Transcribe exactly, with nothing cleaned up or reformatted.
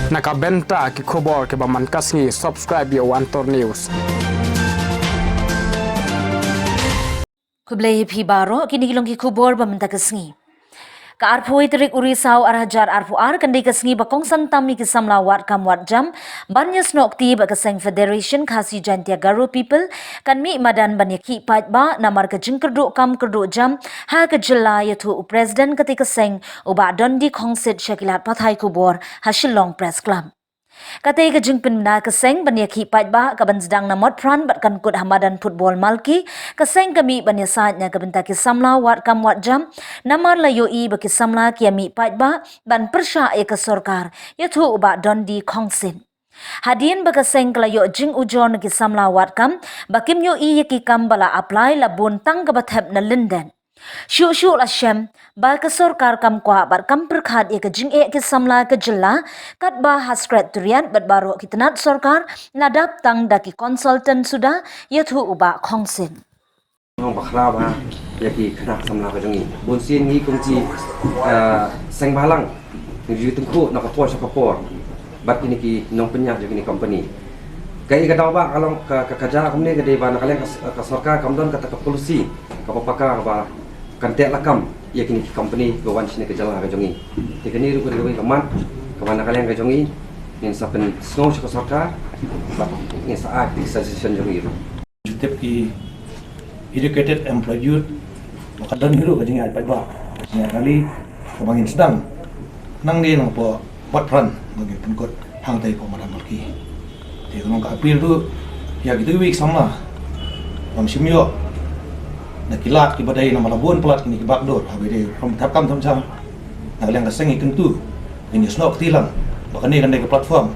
Na ka bynta ki khubor kiba man ka sngi, subscribe ïa u Antor News. Khublei ïa phi baroh, kine ki long ki khubor ba mynta ka sngi. Ka arphew tarik u Risaw ar hajar arphew ar kan dei ka sngi ba kongsan tam ïa ki samla wad kam wad jam ban ïasnoh kti bad ka seng Federation Khasi Jaintia Garo People kan mih madan ban ïakhih paidbah namar ka jingkyrduh kam kyrduh jam ha ka jylla, ïathuh u President katei ka seng, u Bah Dundee Khongsit, sha ki lad pathai khubor ha Shillong Press Club. Katei ka jingpynbna ka seng ban ïakhih paidbah ka ban sdang na Motphran bad kan kut ha madan football Malki. Ka seng ka mih ban ïasaid na ka bynta ki samla wad kam wad jam namar la ïohi ba ki samla ki ïa mih paidbah ban pyrshah ïa ka sorkar, ïathuh u Bah Dundee Khongsit. Hadien ba ka seng ka la ïoh jingujor na ki samla wad kam ba kim ïohi ïa ki kam ba la apply, la bun tang kaba thep na lyndet. Shuh shuh la shem ba ka sorkar kam kwah bad kam pyrkhat ïa ka jingeh ki samla ka jylla, katba ha Secretariat bad baroh ki tnat sorkar la dap tang da ki consultant suda, ïathuh u Bah Khongsit. Nong bakhraw ba ïa ki khynnah samla ka jong ngi. Bun sien ngi kum ki, ah, seng bhalang ngi ju tyngkhuh na ka por sha ka por bad kine ki nongpynïaid jong kine ki company. Kaei ka daw ba ka long ka, ka, ka jia kumne ka dei ba na ka liang ka, ka sorkar kam don kata ka policy kaba paka kaba kan teh lakam ïa kine ki company ba wan shane ka jylla ka jong ngi. Te kane ruh ka dei kawei ka mat kaba na ka liang ka jong ngi ngin sa pynsngew sha ka sorkar bad ngin sa ai ka suggestion jong ngi ruh. Ju tip ki educated employed youth ba ka don hi ruh ka jingïaid paidbah. Ïa kali kaba ngin sdang nangne nangpoh Motphran ba ngin pynkut hangtei poh madan Malki. Te ka long ka appeal ruh ïa kito kiwei ki samla bym shym ïoh na ki lad kiba dei namar la bun palat kine ki bakdur haba dei rukom thep kam thep jam. Na ka liang ka seng ngi kyntu ngin ïasnoh kti lang ba kane kan dei ka platform.